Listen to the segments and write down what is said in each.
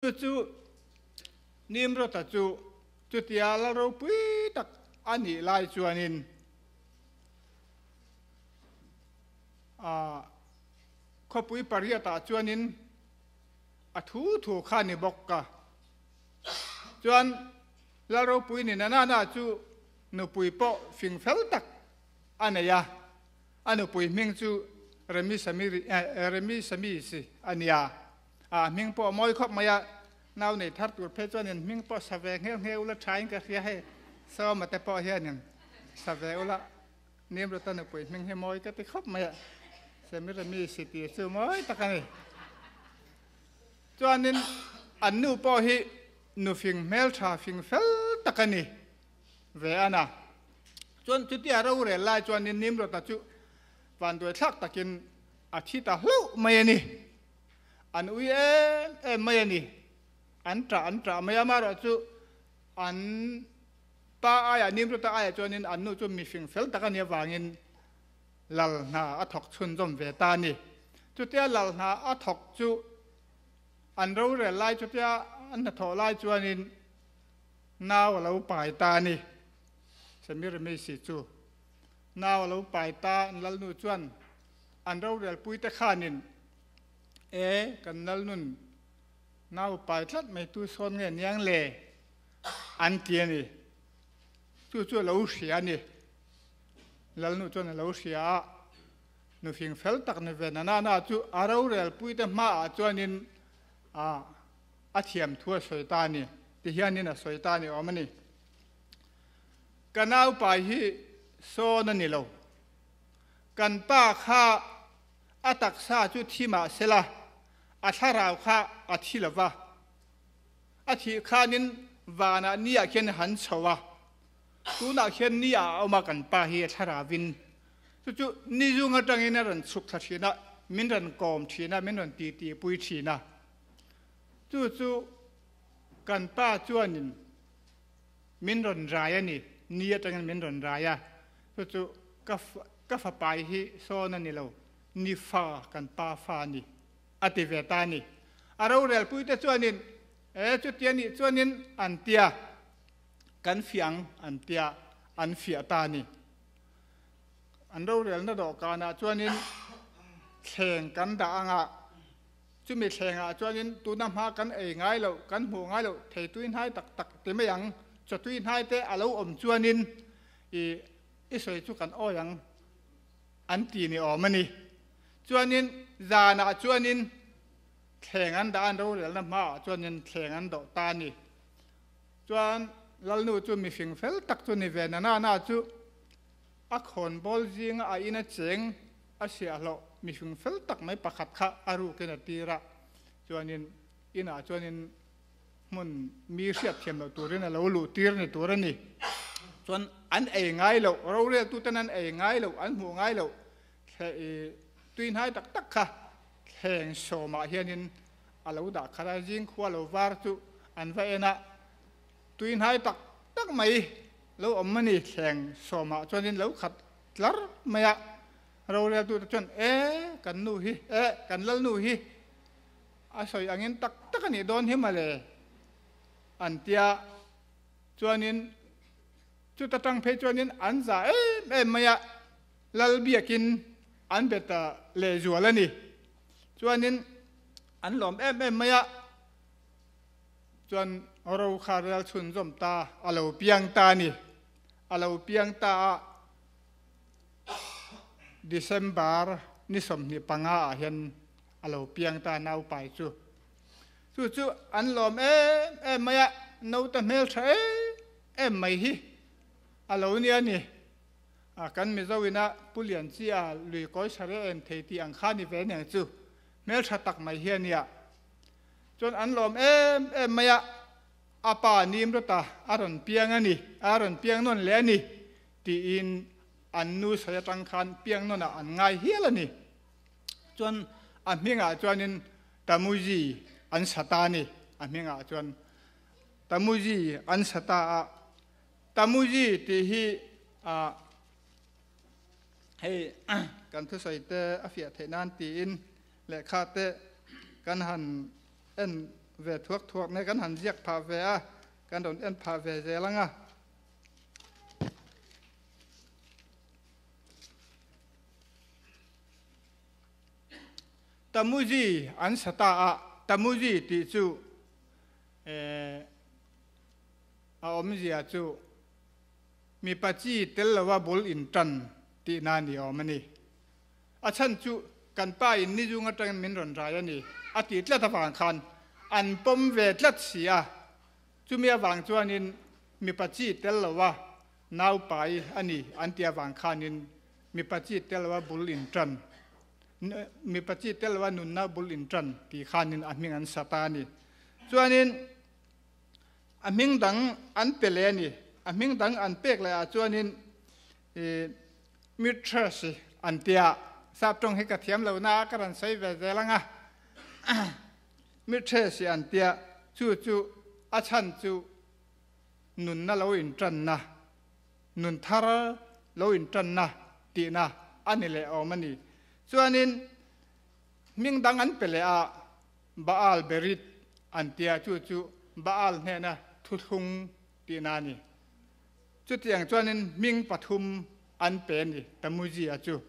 Chu chu Nimrod-a chu chutia lal ropui tak a nih lai chuanin khawpui pariatah chuanin a thu thu kha a ni bawk a. Chuan lal ropui ni Nanana chu nupui pawh fing fel tak a nei a, a nupui hming chu Remisamisi a nia. A hming pawh a mawi khawp mai a, nau nei thar tur phei chuanin hming pawh sa ve ngheuh ngheuh ula thain ka hria hei, Sawma te pawh hianin sa ve ula, Nimrata nupui hming hi mawi ka ti khawp mai a, Semirami si tih chu mawi tak a ni. Chuanin an nu pawh hi nufing hmeltha fing fel tak a ni ve a na. Chuan chutia rorel lai chuanin Nimrata chu vanduai thlak takin a thi ta hlauh mai a ni. An ui em em mai a ni. An ṭah an ṭah mai a, amaherawhchu an pa aiah Nimrota aiah chuanin an nu chu mihring fel tak a nih avangin lal hna a thawk chhunzawm ve ta a ni. Chutia lal hna a thawk chu an rorel lai chutia an hnathawh lai chuanin nau a lo pai ta a ni. Semiremisi chu nau a lo pai ta, an lalnu chuan an rorelpuite khanin E, kan lalnun nau pai tlat mai tu sawn nge niang le? an ti a ni. Chu chu a lo hria a ni. Lalnu chuan a lo hria a, nufing fel tak ni ve Nanana chu a rorelpuite hmaah chuanin a a thiam thu a sawi ta a ni. Tihianin a sawi ta a ni awm a ni. Ka nau pai hi sawn a ni lo. Kan pa kha a taksa chu thi mah sela, a thlarau kha a thi lo va. A thih khanin vanah niah khian a han chho a, tunah khian niah a awm a kan pa hi a thlarauvin. Chu chu ni zung atangin a rawn chhuk thla thin a, min rawn kawm thin a, min rawn titipui thin a. Chu chu kan pa chuanin min rawn rai a ni, ni atangin min rawn rai a, chu chu ka ka fapai hi sawn a ni lo, ni fa kan pa fa a ni, a ti ve ta a ni. A rorelpuite chuanin, E, chutia nih chuanin an tia, kan fiah ang an tia, an fiah ta a ni. An rorelna dawhkanah chuanin thleng kan dah anga, chumi thlengah chuanin tuna hma kan ei ngai loh, kan hmuh ngai loh thei tui hnai tak tak ti mai ang, chaw tui hnai te a lo awm chuanin i I sawi chu kan awi ang an ti ni awm a ni. Chuanin zanah chuanin thleng an dah a, an rorelna hmaah chuanin thleng an dawh ta a ni. Chuan Lalnu chu mihring fel tak chu ni ve na na na chu a khawnbawl zinga a ina cheng a siahhlawh mihring fel tak mai pakhat kha a rukin a tir a, chuanin inah chuanin hmun mi hriat thiam loh turin a lo luh tir ni tur a ni. Chuan an ei ngai loh, roreltuten an ei ngai loh, an hmuh ngai loh tui hnai tak tak kha thleng sawmah hianin a lo dah khat a, zing khua lo var chu an va en a, tui hnai tak tak mai lo awm a ni, thleng sawmah chuanin lo khat tlar mai a, roreltute chuan e kan nu hi, e kan lalnu hi, A sawi angin tak tak a nih dawn hi mawle an tia chuanin chuta tang phei chuanin an za em em mai a, Lal biakin an be ta lehzual a ni. Chuanin an lawm em em mai a, chuan ro kha rel chhunzawm ta a lo piang ta a ni. A lo piang ta a December ni 25 ah hian a lo piang ta naupai chu. Chu chu an lawm em em mai a, naute hmel tha em em mai hi a lo nia ni. A kan Mizo ina Pu Lian Chi a lui kawi sare em thei tih ang kha ni ve aniang chu, hmel tha tak mai hi a nia. Chuan an lawm em em mai a, a pa Nimrota a rawn piang a ni, a rawn piang nawn leh a ni tiin an nu sawi atang khan piang nawnah an ngai hial a ni. Chuan a hmingah chuanin Tamuji an sa ta a ni. A hmingah chuan Tamuji an sa ta a. Tamuji tih hi ah hei kan thusawi te a fiah theih nan tiin lehkha te kan han en ve thuak thuak mai kan han ziak phah ve a, kan rawn en phah ve zel ang a. Tamuzi an sa ta a, Tamuzi tih chu eh a awmzia chu mipa chi tel lova bul intan tihna ni awm a ni. A chhan chu kan pa in nizung atangin min rawn rai a ni a tih tlat avang khan an pawm ve tlat si a, chumi avang chuanin mipa chi tel lova nau pai a ni an tih avang khanin mipa chi tel lova bul intan mipa chi tel lova nunna bul intan tih khanin a hming an sa ta a ni. Chuanin a hming dang an pe leh a ni. A hming dang an pek leh ah chuanin ih Mistress an tia, sap tawng hi ka thiam lo na a ka rawn sawi ve zel ang a. Mistress an tia, chu chu a chhan chu nunna lo intanna, nun thar lo intanna tihna a ni leh awm a ni. Chuanin hming dang an pe leh a, Baal Berith an tia, chu chu Baal hnena thuthlung tihna a ni. Chutiang chuanin hming pathum an pe a ni, Tamuji-a chu.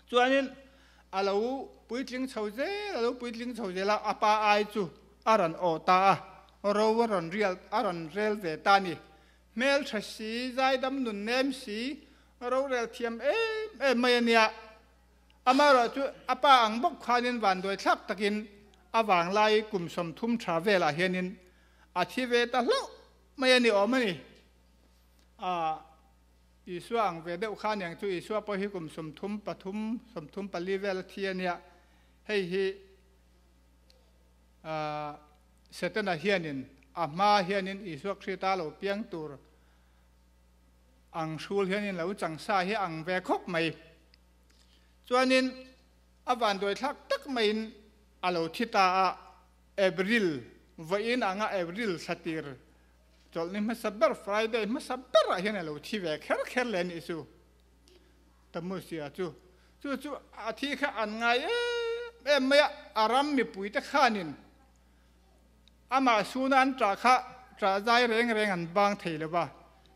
Chuanin a lo puitling chho zel, a lo puitling chho zel a, a pa ai chu a rawn awh ta a, ro a rawn rial, a rawn rel ve ta a ni. Hmeltha si, zaidam nun nem si, rorel thiam em em mai a nia. Amaherawh chu a pa ang bawk khanin vanduai thlak takin a vanglai kum 30 tha velah hianin a thi ve ta hlauh mai a ni awm a ni. A Isua ang ve deuh kha aniang chu Isua pawh hi kum 33, 34 vel a thi a nia. Hei hi a Setana hianin a hma hianin Isua Krista lo piang tur ang hrul hianin lo chang sa hi ang ve khawp mai. Chuanin a vanduai thlak tak maiin a lo thi ta a, April vawiin anga April thla tir chawlhni hmasa ber Friday hmasa berah hian a lo thi ve kher kher leh a nih chu Tamusia chu. Chu chu a thi kha an ngai em em mai a, a ram mipuite khanin amah suna an ṭah kha ṭah zai reng reng an bang thei lo va,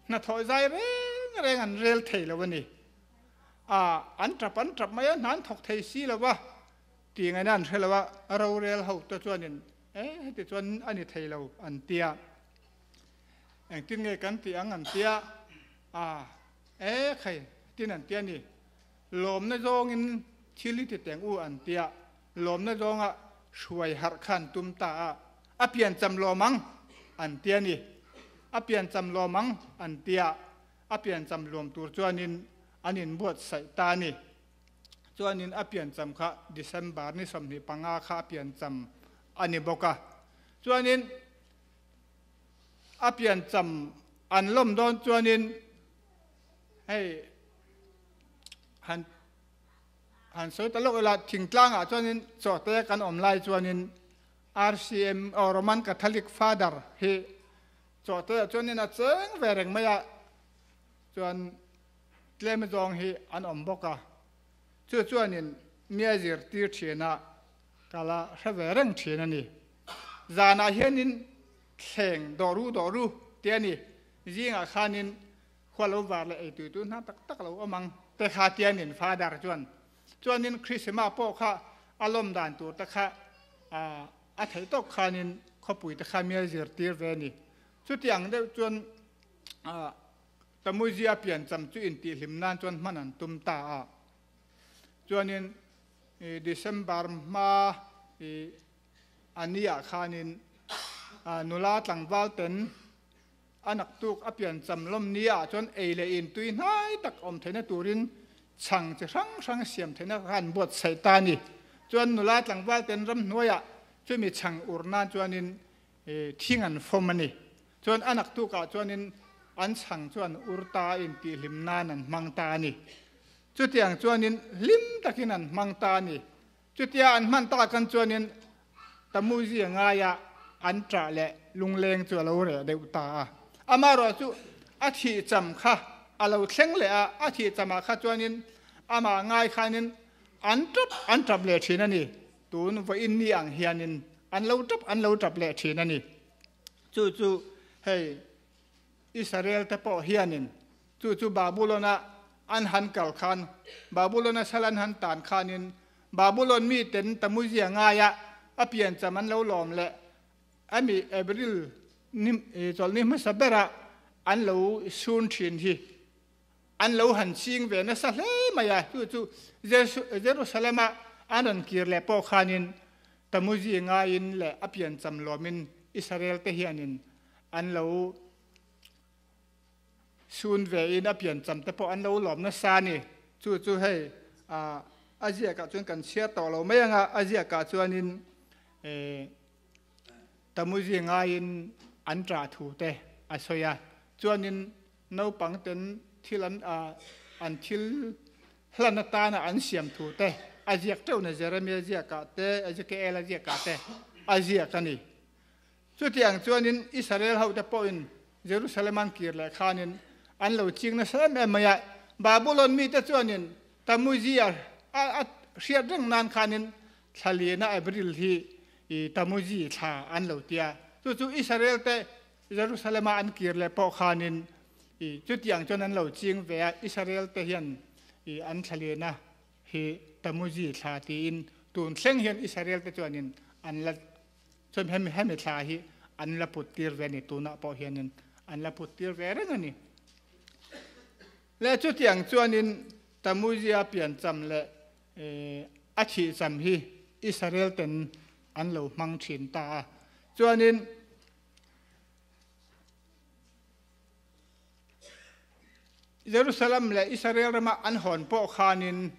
hnathawh zai reng reng an rel thei lo a ni. A an ṭap an ṭap mai a, hna an thawk thei si lo va. Tih ngaihna an hre lo a, rorel ho te chuanin e heti chuan a ni thei lo an ti a, engtin nge kan tih ang an ti a, a e khai tin an ti a ni, lawmna zawngin thil hi ti teng u an ti a, lawmna zawnga hruai harh kha an tum ta a, a piancham lawm ang an ti a ni, a piancham lawm ang an ti a, a piancham lawm tur chuanin an inbuatsaih ta a ni. Chuanin a piancham kha December ni 25 kha a piancham a ni bawk a. Chuanin a piancham an lawm dawn chuanin hei han han sawi ta lawk ila thingtlangah chuanin chawhte kan awm lai chuanin RCM or Roman Catholic Father hi chawhte ah chuanin a cheng ve reng mai a chuan Tlem zawng hi an awm bawk a, chu chuanin mia zirtir thinah ka la hre ve reng thin a ni. Zanah hianin thleng dawh ru dawh ru tih a ni. Zingah khanin khua lo var leh eitui tu hna tak tak lo awm ang te kha tianin Father chuan chuanin Krisma pawh kha a lawm dan tur te kha a theih tawk khanin khawpui te kha mia zirtir ve a ni. Chutiang deuh chuan Tamuizia piancham chu intihhlim nan chuan hman an tum ta a. Chuanin December hma a niah khanin nula tlangval ten a naktuk a piancham lawm niah chuan ei leh in tui hnai tak awm theihna turin chhang chi hrang hrang siam theihna kha an buatsaih ta a ni. Chuan nula tlangval ten ramhnuaiah chumi chhang ur nan chuanin thing an fawm a ni. Chuan a naktukah chuanin an chhang chu an ur ta a, intihhlim nan an hmang ta a ni. Chutiang chuanin hlim takin an hmang ta a ni. Chutia an hman tak an chuanin Tamuzi a ngaia an ṭah leh lungleng chu a lo reh deuh ta a. Amaherawh chu a thihcham kha a lo thleng leh a, a thihchamah kha chuanin amah ngai khanin an ṭap an ṭap leh ṭhin a ni. Tun vawiin ni ang hianin an lo tap an lo tap leh thin a ni. Chu chu hei Israel te pawh hianin chu chu Babulon-a an han kal khan, Babulon-a sal an han tan khanin Babulon miten Tammuzia ngaia a piancham an lo lawm leh ami April ni chawlhni hmasa bera an lo sun thin hi an lo han ching ve nasa hle mai a. Chu chu Jerusalem-a an rawn kir leh pawh khanin Tammuzia ngaiin leh a piancham lawmin Israel te hianin an lo sun ve in a piancham te pawh an lo lawm nasa a ni. Chu chu hei a ziakah chuan kan chhiar tawh lo mai anga a ziakah chuanin Tamuzi ngaiin an ṭah thu te a sawi a. Chuanin naupang ten thil an an thil hlan atana an siam thu te a ziak ṭeuhna Jeremia ziakah te Ezekiela ziakah te a ziak a ni. Chutiang chuanin Israel hote pawhin Jerusalem an kir leh khanin an lo ching nasa em em mai a. Babulon mite chuanin Tamuzi a hriat reng nan khanin thla liana April hi Tamuzi thla an lo ti a. Chu chu Israel te Jerusalem a an kir leh pawh khanin chutiang chuan an lo ching ve a. Israel te hian an thla liana hi Tamuzi thla tiin tun thleng hian Israel te chuanin an la Chuan hemi hemi thla hi an la put tir ve a ni, tunah pawh hianin an la put tir ve reng a ni. Leh chutiang chuanin Tammuzia piancham leh a thihcham hi Israel ten an lo hmang thin ta a. Chuanin Jerusalem leh Israel rama an hawn pawh khanin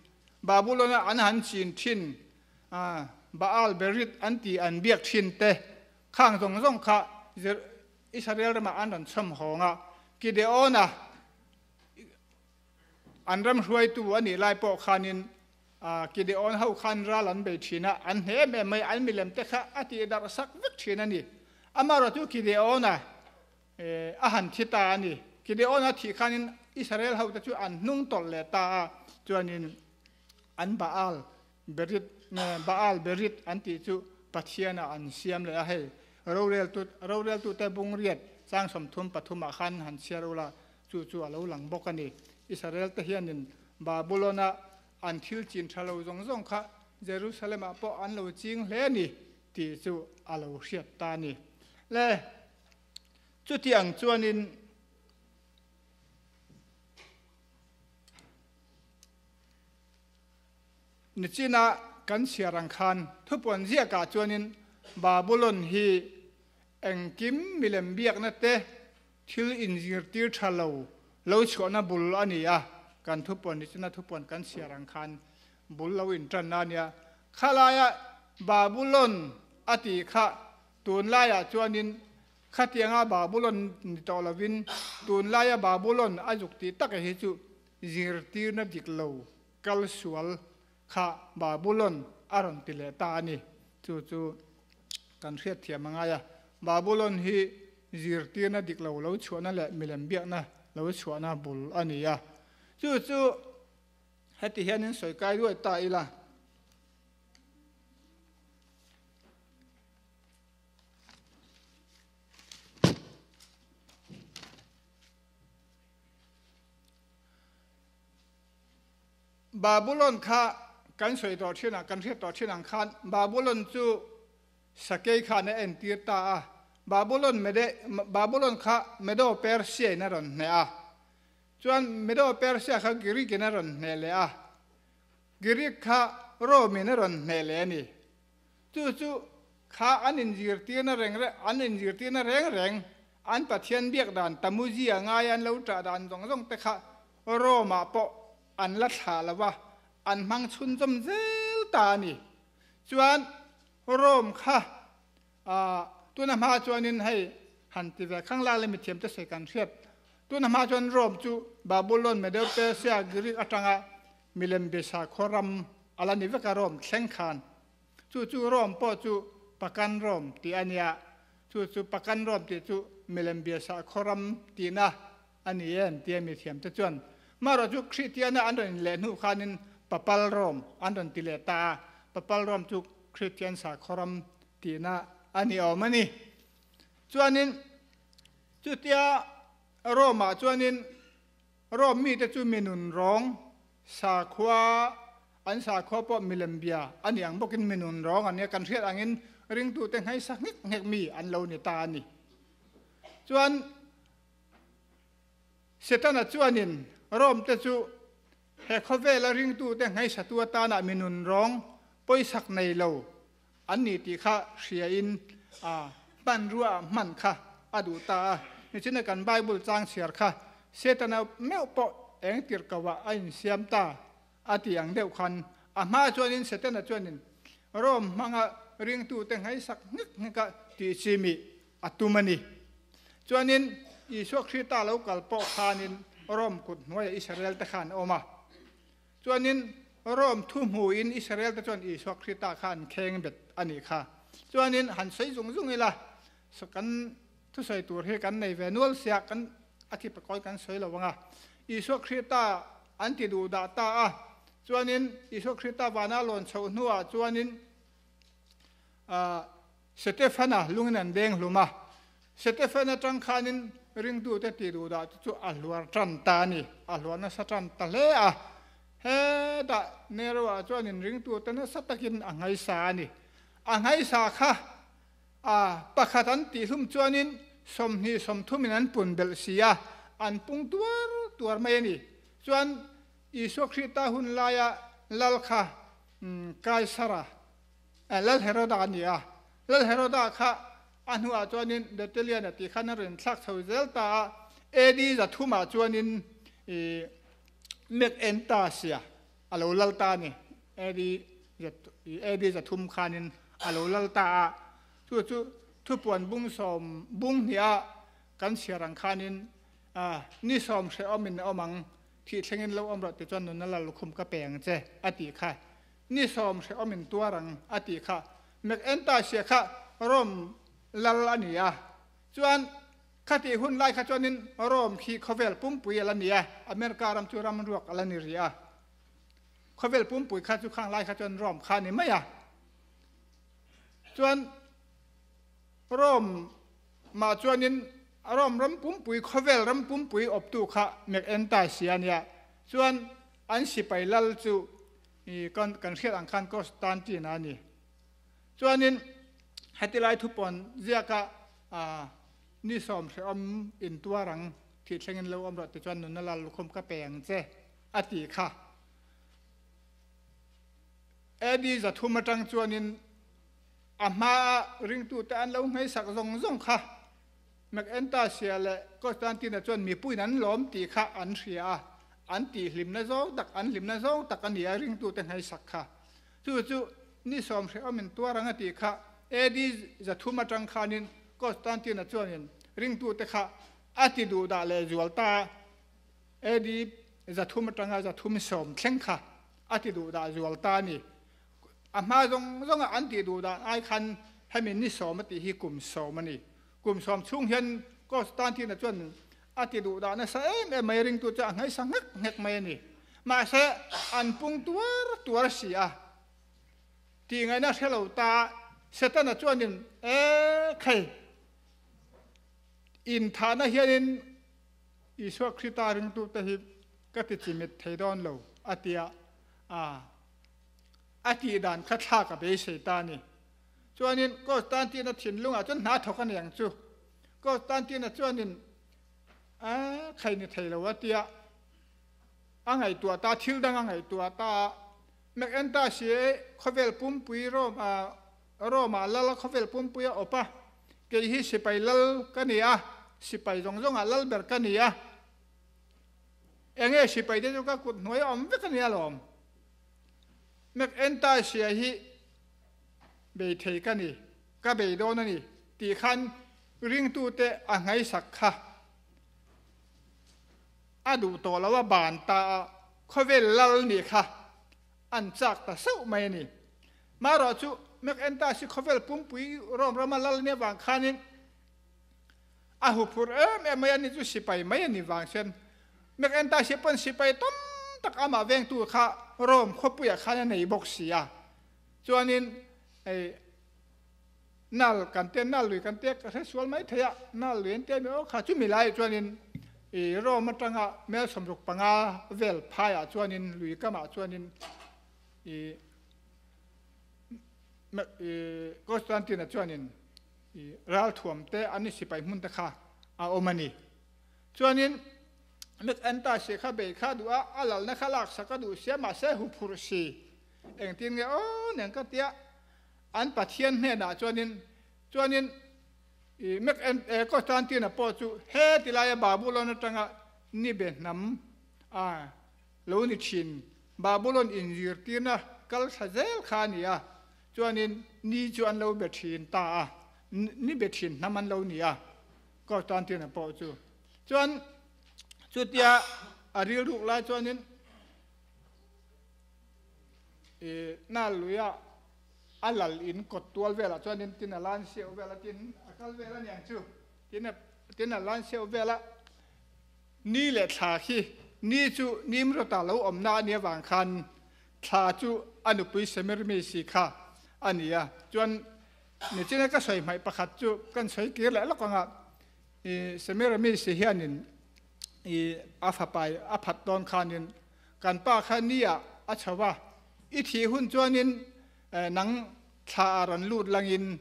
Babulon-a an han chin thin Baal Berith an tih an biak thin te khang zawng zawng kha Israel ramah an rawn chhawm hawng a, Gideon-a an ram hruaitu a nih lai pawh khanin Gideon ho khan ral an bei thin a, an hne em em mai, an milem te kha a tih darh sak vek thin a ni. Amaherawhchu Gideon-a a han thi ta a ni. Gideon-a thih khanin Israel hote chu an hnung tawlh leh ta a, chuanin an Baal Berith nge Baal Berith an tih chu Pathianah an siam leh a, hei roreltu roreltute bungriat chang 33 ah khan han chhiar ula chu chu a lo lang bawk a ni. Israel te hianin Babulon-a an thil chin tha lo zawng zawng kha Jerusalem-ah pawh an lo ching hle a ni tih chu a lo hriat ta a ni. Le chutiang chuanin Nichina kan chhiar ang khan thupuan ziakah chuanin Babulon hi engkim milem biakna te thil inzirtir tha lo lo chhuahna bul a ni a, kan thupuan nichina thupuan kan chhiar ang khan bul lo intanna a nia. Khalaia Babulon a tih kha tunlaiah chuanin khatianga Babulon ni tawh lovin tunlaia Babulon a zuk tih tak hi chu zirtirna dik lo kal sual kha Babulon a rawn ti leh ta a ni. Chu chu kan hriatthiam a ngai a. Babulon hi zirtirna dik lo lo chhuahna leh milem biakna lo chhuahna bul a ni a. Chu chu heti hianin sawi kai ruai ta ila. Babulon kha kan sawi tawh thin ang, kan hriat tawh thin ang khan Babulon chu sakei khan a entir ta a. Babulon Mede, Babulon kha Medo-Persia in a rawn hneh a. Chuan Medo-Persia kha Greek in a rawn hneh leh a. Greek kha Rome in a rawn hneh leh a ni. Chu chu kha an inzirtirna reng reng, an inzirtirna reng reng, an Pathian biak dan Tammuzia ngai an lo ṭah dan zawng zawng te kha Rome-ah pawh an la thlah lo va, an hmang chhunzawm zel ta a ni. Chuan Rome kha tuna hma chuanin hei han ti ve khang lak leh mithiam te sawi kan hriat. Tuna hma chuan Rome chu Babulon, Medo-Persia, Greek atanga milem besa khaw ram a la ni vek a Rome thleng khan. Chu chu Rome pawh chu Pakan Rome tih a nia. Chu chu Pakan Rome tih chu milem besa khaw ram tihna a ni em tia mithiam te chuan marawh chu Kristiana an rawn inleh hnu khanin Papal Rome an rawn ti leh ta a, Papal Rome chu Kristian sakhaw ram tihna a ni awm a ni. Chuanin chutia Rome-ah chuanin Rome mite chu mi nun rawng sakhua, an sakhua pawh milem bia a ni ang bawkin mi nun rawng an nia, kan hriat angin ringtute nghaisa nghek nghek mi an lo ni ta a ni. Chuan Setana chuanin Rome te chu he khawvela ringtute nghaisatu atana mi nun rawng pawisak nei lo an ni tih kha hriain a hmanrua ah hman kha a duh ta a. Nichina kan Bible chang chhiar kha Setana meuh pawh eng tirh ko ah a insiam ta a ti ang deuh khan a hma chuanin Setana chuanin Rome hmanga ringtute ngaihsak nghek nghek a tih chi mi a tum a ni. Chuanin Isua Krista lo kal pawh khanin Rome kut hnuaiah Israel te kha an awm a. Chuanin Rome thu hmuin Israel te chuan Isua Krista kha an kheng bet a nih kha. Chuanin han sawi zung zung ila, kan thusawi tur hi kan nei ve nual sia, kan a thi pakawi kan sawi lo ang a. Isua Krista an ti duh dah ta a, chuanin Isua Krista vana lawn chhoh hnuah chuanin Setefana lungin an deng hlum a, Setefan atang khanin ringtute tih duh dah te chu a hluar tan ta a ni, a hluar nasa tan ta hle a. Hetah Nero-ah chuanin ringtute nasa takin a nghaisa a ni. A nghaisa kha a pakhat an tih hlum chuanin 20 30 in an pun belh si a, an pung tuar tuar mai a ni. Chuan Isua Krista hun laia lal kha Kaisara, Lal Heroda a ni a. Lal Heroda kha a hnuah chuanin Betelian-a tih khan a rawn thlak chho zel ta a. AD 300-ah chuanin Mekentasia a lo lal ta a ni. AD AD 300 khanin a lo lal ta a. Chu chu thupuan bung sawm bung hniha kan chhiar ang khanin ni sawm hrehawmin a awm ang, thih thlengin lo awm rawh ti chuan nunna lal lukhum ka pe ang che a tih kha. Ni sawm hrehawm in tuar ang a tih kha McEntasia kha Rome lal a ni a, chuan khatih hun lai kha chuanin Rome khi khawvel pumpui a la ni a, America ram chu ram ruak a la ni rih a, khawvel pumpui kha chu khang lai kha chuan Rome kha a ni mai a, chuan Rome mah chuanin Rome ram pumpui khawvel ram pumpui awptu kha McEntasia a nia, chuan an sipai lal chu i kan kan hriat ang khan Constantine a ni. Chuanin heti lai thupawn ziaka ni sawm hrehawm in tuar ang thih thlengin lo awm rawh ti chuan nunna lal lukhum ka pe ang che a ti kha. AD 300 atang chuanin a hmaa ringtute an lo ngeisak zawng zawng kha McEntasia leh Constantine chuan mipuiin an lawm tih kha an hria a, an tihhlimna zawng tak, an hlimna zawng tak a ni a, ringtute hnaihsak kha. Chu chu ni sawm hrehawmin tuar ang a tih kha AD 300 atang khanin Constantine chuanin ringtute kha a ti duh dah leh zual ta a, AD 300 atanga 310 thleng kha a ti duh dah zual ta a ni. A hma zawng zawnga an tih duh dan ai khan hemi ni sawm a tih hi kum sawm a ni. Kum sawm chhung hian Constantine-a chuan a ti duh dah nasa em em mai, ringtu chu a nghaisa nghek nghek mai a ni. Mahse, an pung tuar tuar si a, tih ngaihna hre lo ta Setana chuanin, E khai, inthahna hianin Isua Krista ringtute hi ka ti chimit thei dawn lo, a ti a. A tih dan kha thlak a beisei ta a ni. Chuanin Constantine-a thinlungah chuan hna thawk a ni ang chu. Constantine-a chuanin a khai ni thei lo a tia a ngaihtuah ta, thil dang a ngaihtuah ta a. McEntashie khawvel pumpui Rome a Rome-ah lal a khawvel pumpui a awp a, kei hi sipai lal ka ni a, sipai zawng zawngah lal ber ka ni a. Enge sipai te chu ka kut hnuai a awm vek a nia lawm. McEntashie hi bei thei ka ni, ka bei dawn a ni tih khan ringtute a ngaisak kha a duh tawh lo a ban ta a, khawvel lal nih kha an chak ta sauh mai a ni. Marawh chu McEntashie khawvel pumpui Rome rama lal nia vang khanin A huphurh em em mai a ni chu sipai mai a ni vang chuan McEntashie pawn sipai tam tak amah vengtu kha Rome khawpuiah khan a nei bawk si a. Chuanin hei Nal kan tia, nal lui kan tia ka hre sual mai thei a, nal lui an tia mi aw kha chumi laiah chuanin ih Rome atanga mel 65 vel phaiah chuanin lui kamah chuanin ih ih Constantine-a chuanin ih ralthuam te an ni sipai hmun te kha a awm a ni. Chuanin Mek Anta si kha bei kha duh a, a lalna kha laksak a duh sia mahse huphurh si engtin nge aw nen ka tia. An Pathian hnenah chuanin chuanin i Mek en Constantine-a pawh chu he tilaia Babulon atanga Nibe hnam a lo ni thin Babulon inzirtirna kal thla zel kha a ni a, chuanin ni chu an lo be thin ta a, ni be thin hnam an lo ni a Constantine-a pawh chu. Chuan chutia a rilruk lai chuanin I nal luia a lal in kawt tual velah chuanin tin a lan seuh vel a tin a kal vel a niang chu tin a tin a lan seuh vel a ni leh thla khi ni chu Nimrod-a lo awmna a nih avang khan thla chu a nupui Semirmisi kha a ni a chuan nichina ka sawi hmaih pakhat chu kan sawi kir leh lawk ang a i Semirmisi hianin i a fapai a phat dawn khanin Kan pa kha ni ah a chho a, i thih hun chuanin nang thla ah rawn lut langin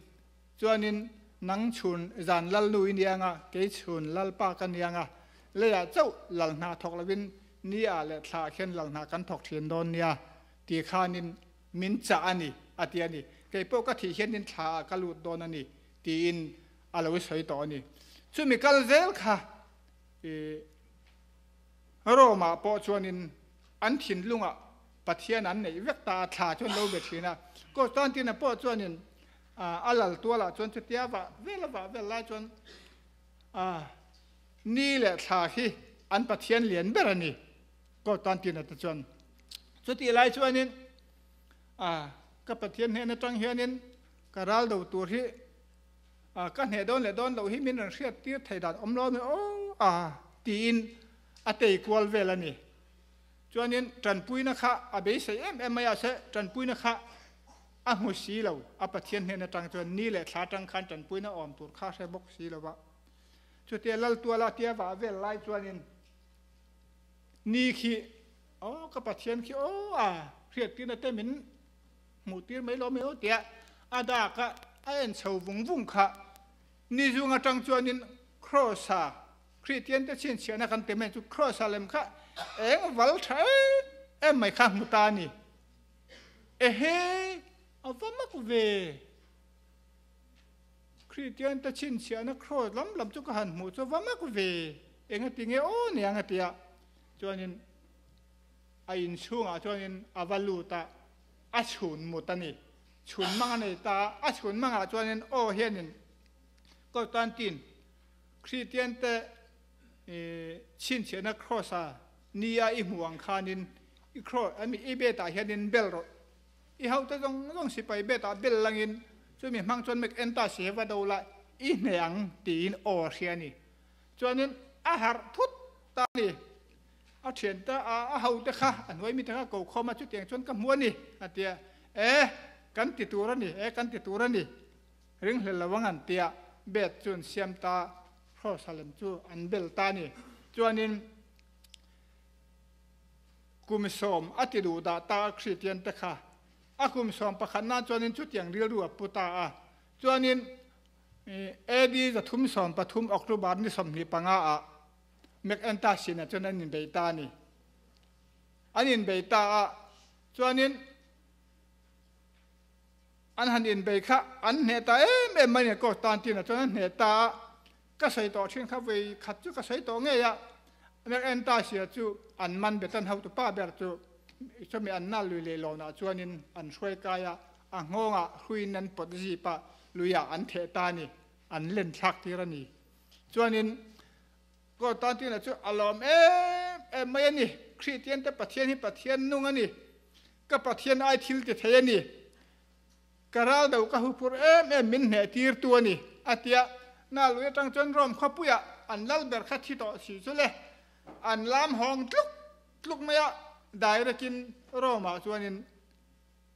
chuanin nang chhun zan lal nu i ni anga, kei chhun lal pa ka ni anga, leiah chauh lal hna thawk lovin ni ah leh thla ah khian lal hna kan thawk thin dawn nia ti khanin min chah a ni a ti a ni. Kei pawh ka thih hianin thla ah ka lut dawn a ni tiin a lo sawi tawh a ni. Chumi kal zel kha i. Rome-ah pawh chuanin an thinlungah Pathian an neih vek ta a, thla chu an lo be thin a. Constantine-a pawh chuanin a lal tualah chuan chutia vah vel a vah vel lai chuan ni leh thla hi an Pathian lian ber a ni, Constantine-a te chuan. Chutih lai chuanin ka Pathian hnen atang hianin ka ral do tur hi A, ka hneh dawn leh dawn loh hi min rawn hriat tir thei dan awm lo mai aw a tiin a tei kual vel a ni. Chuanin tanpuina kha a beisei em em mai a se tanpuina kha a hmu si lo, a Pathian hnen atang chuan ni leh thla atang khan tanpuina awm tur kha hre bawk si lo va. Chutia Laltuala tia vah vel lai chuanin ni khi aw ka Pathian khi aw a hriat tirna te min Hmuh tir mai lo mai aw tia a dak a a en chho vung vung kha. Ni zung atang chuanin Kross-a Kristian te chhinchhiahna kan ti mai chu Kross-a lem kha eng val tha em em mai kha hmu ta a ni. Ehe, a va mak ve. Kristian te chhinchhiahna Kross lam lam chu ka han hmuh chu a va mak ve. Engati nge aw niang a tia chuanin a inchhungah chuanin a va lut a, a chhun mut a ni. Chhun mang a nei ta a, a chhun mangah chuanin aw hianin Constantine Kristiante chhinchhiahna Cross-a ni a i hmuh ang khanin i cross I mean i bet-ah hianin bel rawh. I hote zawng zawng sipai bet-ah bel langin chumi hmang chuan mek en ta si va do la i hne ang tiin aw a hria a ni. Chuanin a harh thut ta a ni. A thiante a a hote kha a hnuai mite kha ko khawm a chutiang chuan ka hmu a ni a ti a, e kan ti tur a ni, e kan ti tur a ni ringhlel lo ang an ti a, bed chu an siam ta a, Hrawsa lem chu an bel ta a ni. Chuanin kum sawm a ti duh dah ta a Kristian te kha a kum sawm pakhat nan chuanin chutiang rilru a pu ta a, chuanin AD 313 October ni 25 ah McEnta sinah chuan an inbei ta a ni. An inbei ta a, chuanin an han inbei kha an hneh ta em em mai a ni. Constantine-a chuan an hneh ta a, ka sawi tawh thin kha vawi khat chu ka sawi tawh ngei a. McEnta sia chu an man bet an hotu pa ber chu chumi an nal lui leh lawnah chuanin an hruai kai a, a nghawngah hruiin an pawt zip a, luiah an theh ta a ni, an len thlak tir a ni. Chuanin Constantine-a chu a lawm em em mai a ni. Kristiante Pathian hi Pathian nung a ni. Ka Pathian ai thil ti thei a ni. Ka ral do ka huphur em em min hneh tirtu a ni, a ti a. Na lui atang chuan Rome khawpuiah an lal ber kha thi tawh si chu le. An lam hawng tluk tluk mai a, direct-in Rome-ah chuanin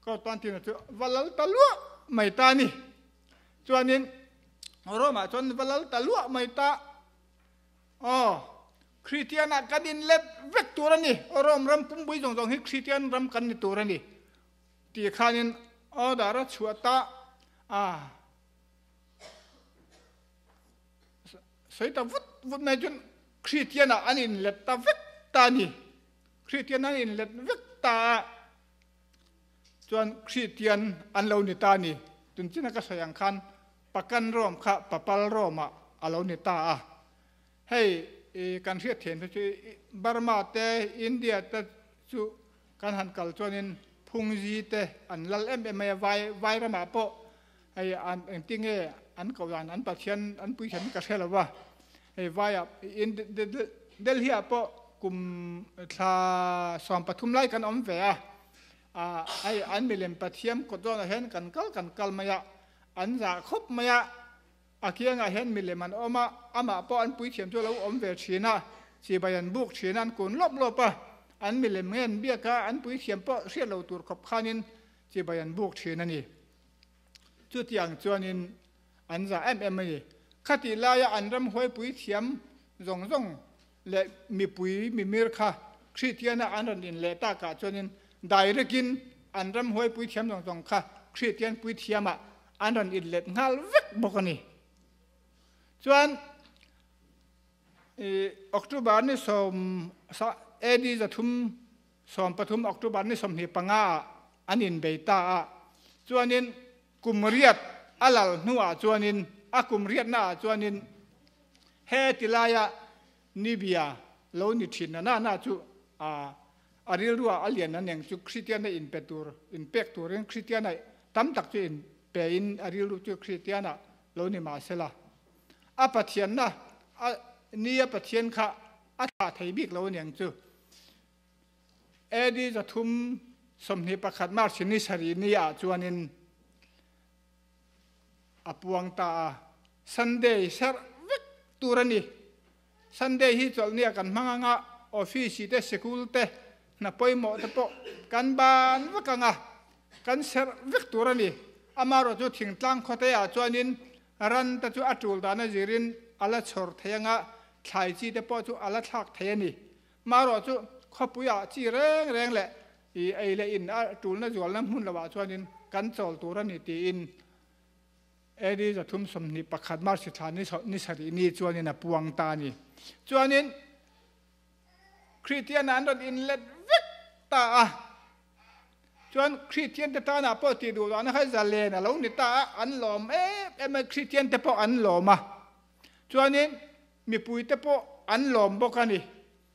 Constantine-a chu va lal ta luah mai ta a ni. Chuanin Rome-ah chuan va lal ta luah mai ta. Aw, Kristianah kan inlet vek tur a ni. Rome ram pumpui zawng zawng hi Kristian ram kan ni tur a ni tih khanin order a chhuah ta a. Sawi ta vut vut mai chuan Kristianah an inlet ta vek ta a ni. Kristian an inlet vek ta a. Chuan Kristian an lo ni ta a ni. Tunchina ka sawi ang khan Pakan Rome kha Papal Rome ah a lo ni ta a. Hei kan hriat thiam hi chu Burma te, India te chu kan han kal chuanin Phungzi te an lal em em mai a, vai vai ramah pawh hei an engtinge an koh dan an Pathian an puithiam hi ka hre lo va. Hei vaiah Delhi ah pawh kum thla 13 lai kan awm ve a, hei an milem Pathian kawt zawnah hian kan kal kan kal mai a, an zah khawp mai a, a kiangah hian milem an awm a, amah pawh an puithiam chu a lo awm ve thin a, chibai an buk thin a, an kun lawp lawp a, an milem nge an biak a, an puithiam pawh hriat lo tur khawp khanin chibai an buk thin a ni. Chutiang chuanin an zah em em a ni. Khatih laia an ramhuai puithiam zawng zawng leh mipui mimir kha Kristiana an rawn inleh takah chuanin direct-in an ramhuai puithiam zawng zawng kha Kristian puithiamah an rawn inlet nghal vek bawk a ni. Chuan October ni sawm AD 313 October ni 25 ah an inbei ta a, chuanin Kum riat a lal hnuah chuanin a kum riatnaah chuanin he tilaia Nibia lo ni thin na na chu a a rilruah a lian a neng chu Kristiana inpe tur inpek turin Kristiana tam tak chu inpein a rilru chu Kristiana lo ni mah sela a Pathianna a nia Pathian kha a thlah thei bik lo aniang chu. AD 321 March ni sarih ni ah chuanin a puang ta a, Sunday serh vek tur a ni. Sunday hi chawlhni ah kan hmang anga office te sikul te hna pawimawh te pawh kan ban vek anga kan serh vek tur a ni. Amaherawh chu thingtlang khawte ah chuanin ran te chu a tul dan a zirin a la chhawr thei anga thlai chi te pawh chu a la thlak thei a ni. Marawh chu khawpuiah chi reng reng leh i ei leh in a tulna zualna hmun lovah chuanin kan chawl tur a ni tiin AD 321 March thla ni sarih ni chuanin a puang ta a ni. Chuanin Kristiana an rawn inlet vek ta a. Chuan Kristiante tanah pawh tih duh lohna kha zalen a lo ni ta a, an lawm em em a, Kristiante pawh an lawm a. Chuanin Mipuite pawh an lawm bawk a ni.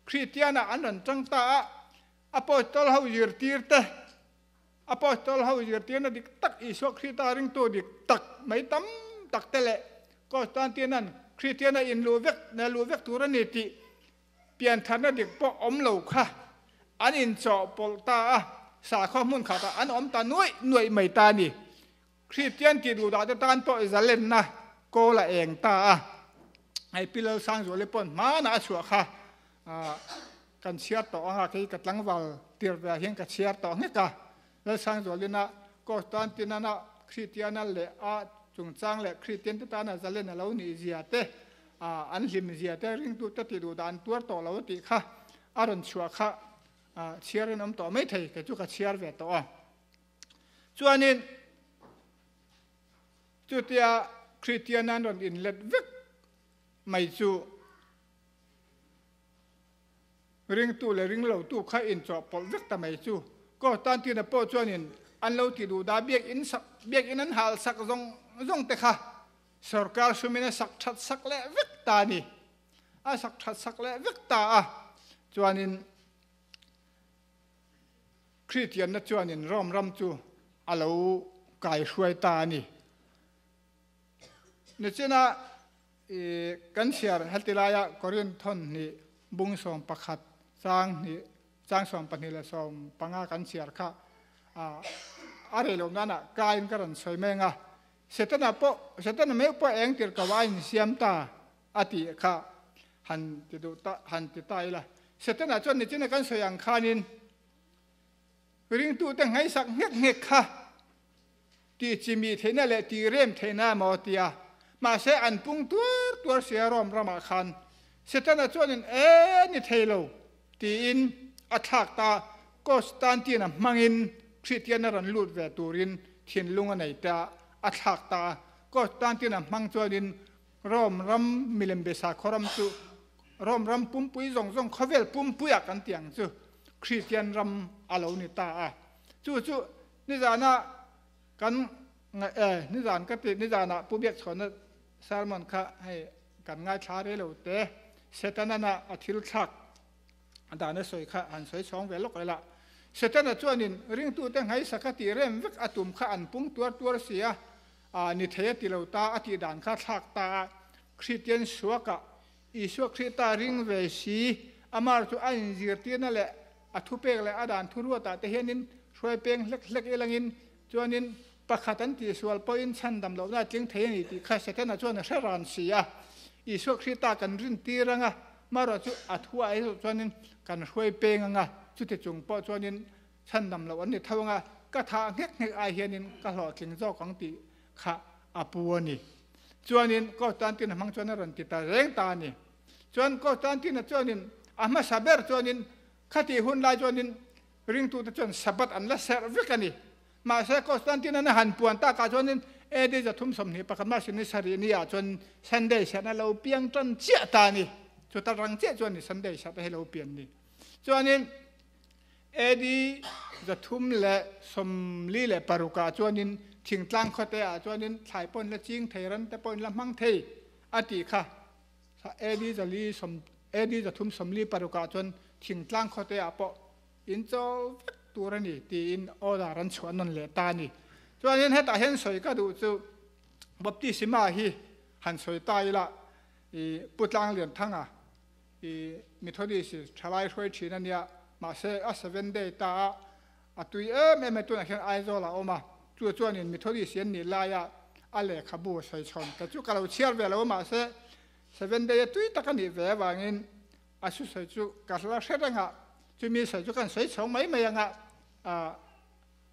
Kristianah an rawn tang ta a, Apostol ho zirtirte, Apostol ho zirtirna dik tak Isua Krista ringtu dik tak mai tam tak te leh Constantine-a'n Kristiana inluh vek nel luh vek tur a ni tih piantharna dik pawh awm lo kha an inchawhpawlh ta a, sakhaw hmun khatah an awm ta nuaih nuaih mai ta a ni. Kristian tih duh dah te tan pawh zalenna kawl a eng ta a, hei Pi Lalsangzuali pawn hmanah a chhuah kha kan chhiar tawh ang a, kei ka tlangval tir ve ah hian ka chhiar tawh nghek a, Lalsangzualina Constantinana Kristiana leh a chungchang leh Kristian te tana zalen a lo nih zia te, an hlim zia te ringtu te tih duh dah an tuar tawh lo tih kha a rawn chhuah kha chhiar in awm tawh maithei, kei chu ka chhiar ve tawh a. Chuanin chutia Kristian an rawn inlet vek mai chu ringtu leh ringlotu kha inchawhpawlh vek ta mai chu Constantine pawh chuanin an lo ti duh dah biakinn sak biakinn an hal sak zawng zawng te kha sorkar sumin a sak that sak leh vek ta a ni. A sak that sak leh vek ta a chuanin Kristianna chuanin Rome ram chu a lo kaihruai ta a ni. Nichina kan chhiar heti laia Korinth thawn hnih bung 11 chang hnih chang 12 leh 15 kan chhiar kha a rei loh nana kain ka rawn sawi mai anga Setana pawh Setana meuh pawh eng tir ko a insiam ta a tih kha han ti duh ta han ti ta ila. Setana chuan nichina kan sawi ang khanin ringtute ngaihsak nghek nghek kha. Tih chimih theihna leh tih rem theihna emaw tia. Mahse an pung tuar tuar sia Rome ramah khan Setana chuanin e ni thei lo tiin a thlak ta. Constantine-a hmangin Kristianna rawn lut ve turin thinlung a nei ta a thlak ta a. Constantine-a hmang chuanin Rome ram milem be sakhaw ram chu Rome ram pumpui zawng zawng khawvel pumpuiah kan ti ang chu Kristian ram a lo ni ta a. Chu chu nizana kan eh nizan ka ti nizanah Pu Biakchhawna sermon kha hei kan ngaithla rei lo te Setana a thil thlak dan a sawi kha han sawi chhawng ve lawk ila. Setana chuanin ringtute nghaisa kha tih rem vek a tum kha an pung tuar tuar si a, a ni thei a ti lo ta a tih dan kha thlak ta a, Kristian suakah Isua Krista ring ve si, amar chu a inzirtirna leh a thupek leh a dan thuruatah te hianin hruai peng hlek hlek ilangin chuanin pakhat an tihsual pawhin chhandam lohna a tling thei a ni tih kha Setana chuan a hre ran si a. Isua Krista kan rintir anga, marawh chu a thu ah erawh chuanin kan hruai peng anga, chuti chung pawh chuanin chhandam loh an ni tho anga, ka thah nghek nghek ai hianin ka hlawhtling zawk ang tih kha a pu a ni. Chuanin Constantine hmang chuan a rawn ti ta reng ta a ni. Chuan Constantine chuanin a hmasa ber chuanin khatih hun lai chuanin ringtute chuan Sabbath an la serh vek a ni. Mahse Constantine a han puan takah chuanin AD 321 March ni sarih ni ah chuan Sunday serhna lo piang tan chiah ta a ni. Chuta rang chiah chuan ni Sunday serhna hi lo pian ni. Chuanin AD 346 ah chuanin thingtlang khawte ah chuanin thlai pawhin la ching thei, ran te pawhin la hmang thei a tih kha. AD AD 346 ah chuan thingtlang khawte ah pawh in chaw vek tur a ni tiin order an chhuah nawn leh ta a ni. Chuanin hetah hian sawi ka duh chu Baptisma hi han sawi ta ila i Pu Tlanglianthanga I Methodist hi thalai hruai thin a nia, mahse a seven day ta a, a tui em em e tunah hian Aizawl a awm a, chu chuanin Methodist an nih laia a lehkhabu a sawi chhawn ta chu ka lo chhiar ve lo a, mahse seven day a tui tak a nih ve avangin a su sawi chu ka la hre reng a, chumi sawi chu kan sawi chhawng mai mai anga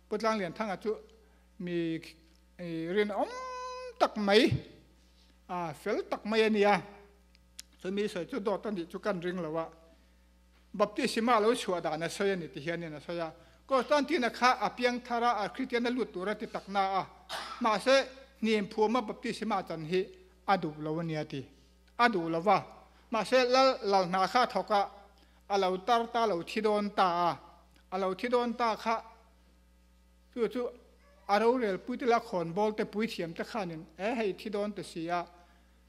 Pu Tlanglianthanga chu mi rinawm tak mai, fel tak mai a nia. Chumi sawi chu dawt a nih chu kan ring lo a, Baptisma lo chhuah dan a sawi a ni ti hianin a sawi a. Constantine-a kha a piang thar a, a Kristian a lut tur a ti tak na a, mahse hnim phuma Baptisma chan hi a duh lo a nia ti. A duh lo va, mahse lal lal hna kha a thawk a, a lo tar ta lo thi dawn ta a, a lo thi dawn ta kha chu chu a rorel puite la khawnbawl te puithiam te khanin e hei thi dawn ta si a,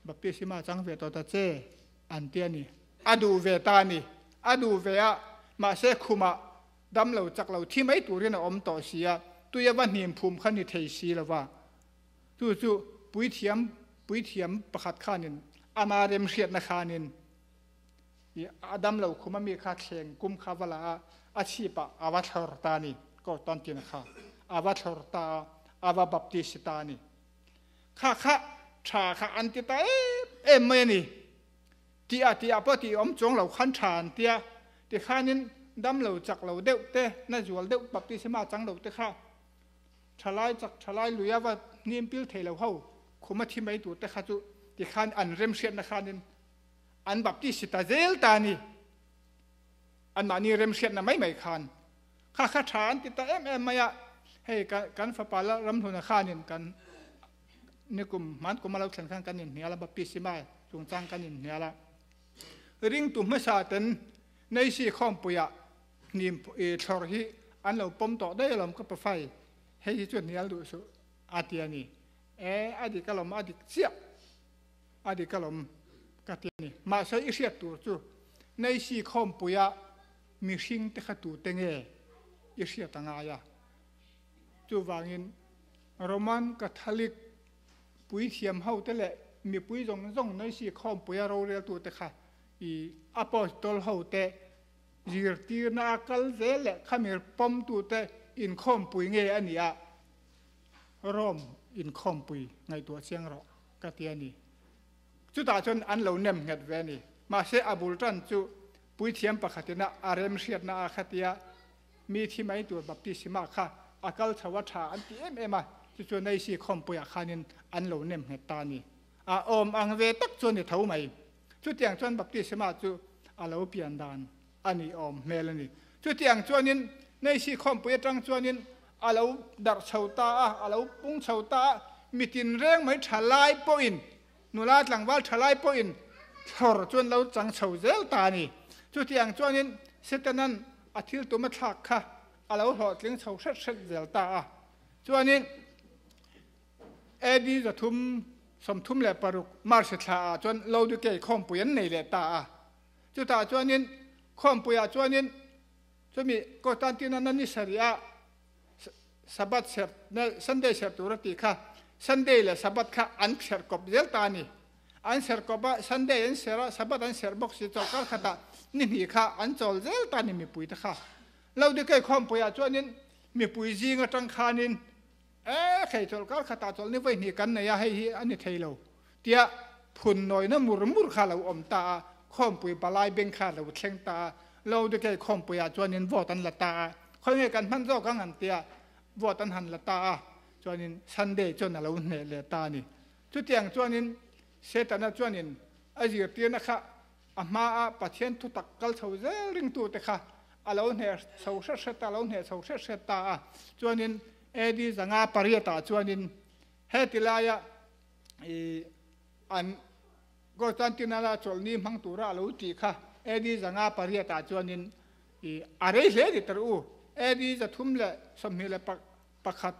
Baptisma chang ve tawh ta che, an ti a ni. A duh ve ta a ni. A duh ve a, mahse khumah dam lo chak lo thi mai turin a awm tawh si a, tui a va hnim phum kha ni thei si lo va. Chu chu puithiam puithiam pakhat khanin ama remhriatna khanin i a dam lo khum ami kha thleng kum kha va la a, a chhipah a va thlawr ta a ni. Constantine kha a va thlawr ta a, a va baptist ta a ni. Kha kha tha kha an ti ta em em mai a ni. Tih ah tih ah pawh tih awm chuang lo khan tha an tia. Tikhanin dam lo chak lo deuh te, na zual deuh baptisma chang lo te kha thalai chak thalai lui a va hnim pil thei lo ho khum a thi mai tur te kha chu tikhan an remhriatna khanin an baptist ta zel ta a ni. Anmahni remhriatna mai mai khan Kha kha tha an ti ta em em mai a, hei kan fapa la ramhluna khanin kan nikum hman kum a lo thlen khan kan inhnial a, baptisma chungchang kan inhnial a. Ringtu hmasa ten Neisi khawmpuiah hnim thlawr hi an lo pawm tawh daih alawm ka pafai, hei hi chu hnial duh suh a ti a ni. E, a dik alawm, a dik chiah, a dik alawm ka ti a ni. Mahse i hriat tur chu Neisi khawmpuiah Mihring te kha tute nge i hriat a ngai a? Chuvangin Roman Catholic puithiam ho te leh mipui zawng zawng Noisi khawmpuia roreltute kha i Apostol ho te zirtirna a kal zel leh khamir pawmtute inkhawmpui nge a nih a? Rome inkhawmpui ngaihtuah chiang rawh ka ti a ni. Chutah chuan an lo nem nghet ve a ni. Mahse a bul tan chu puithiam pakhatin a remhriatna a khatia mi thi mai tur baptisma kha a kal chho a tha an ti em em a. Chu chu Naisi khawmpuiah khanin an lo nem nghet ta a ni. A awm ang ve tak chu a ni tho mai. Chutiang chuan baptisma chu a lo pian dan a nih awm hmel a ni. Chutiang chuanin Naisi khawmpui atang chuanin a lo darh chho ta a, a lo pung chho ta a, mitin reng mai tha lai pawhin, nula tlangval tha lai pawhin thlawr chuan lo chang chho zel ta a ni. Chutiang chuanin Setanan a thil tum a thlak kha a lo hlawhtling chho hret hret zel ta a. Chuanin AD 336 March thla ah chuan Laodikei khawmpui an nei leh ta a. Chutah chuanin khawmpuiah chuanin chumi Constantine-a ni sarih ah Sabbath serh Sunday serh tur a tih kha Sunday leh Sabbath kha an serh kawp zel ta a ni. An serh kawp a, Sunday an serh a, Sabbath an serh bawk si chawlhkar khatah ni hnih kha an chawl zel ta a ni mipuite kha. Laodikei khawmpuiah chuanin mipui zing atang khanin E, khei chawlhkar khatah chawlh ni vawi hnih kan nei a, hei hi a ni thei lo, tia phun nawina mur mur kha a lo awm ta a, khawmpui palai beng kha a lo thleng ta a, Laodikei khawmpuiah chuanin vote an la ta a, khawi nge kan hman zawk ang an tia vote an han la ta a, chuanin Sunday chuan a lo hneh leh ta a ni. Chutiang chuanin Setana chuanin a zirtirna kha A hmaa Pathian thutak kal chho zel ringtute kha a lo hneh chho hret hret a, a lo hneh chho hret hret ta a. Chuanin AD 508 ah chuanin heti laia i an Constantinople chawlhni hmang tura a lo tih kha AD 508 ah chuanin i a rei hle ni tar u. AD 321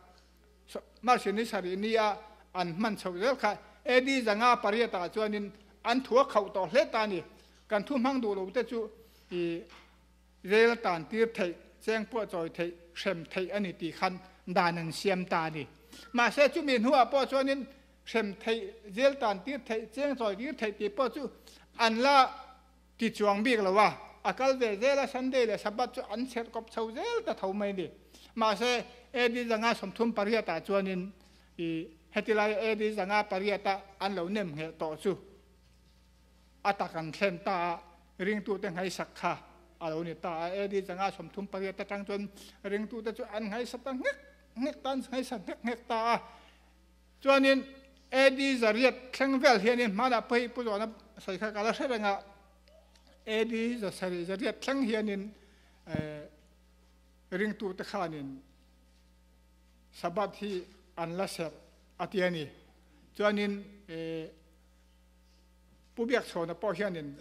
March ni sarih nia an hman chhoh zel kha AD 508 ah chuanin an thu a khauh tawh hle ta a ni. Kan thu hmang duh lo te chu i rel tan tir theih, cheng pawh chawi theih, hrem theih a ni tih khan dan an siam ta a ni. Mahse chumi hnuah pawh chuanin hrem theih, rel tan tir theih, cheng chawi tir theih tih pawh chu an la ti chuang bik lo a, a kal ve zel a, Sunday leh Sabbath chu an chherh kawp chho zel ta tho mai a ni. Mahse, AD 538 ah chuanin i heti laia AD 508 a an lo nem ngheh tawh chu a tak an thlen ta a, ringtute nghaisak kha a lo ni ta a. AD 538 atang chuan ringtute chu an nghaisa ta nghek nghek ta, an nghaisa nghek nghek ta a. Chuanin AD zariat thleng vel hianin hmanah pawh hi Pu Zawna sawi kha ka la hre reng a, AD zasarih zariat thleng hianin ringtute khanin Sabbath hi an la serh a ti a ni. Chuanin Pu Biakchhawna pawh hianin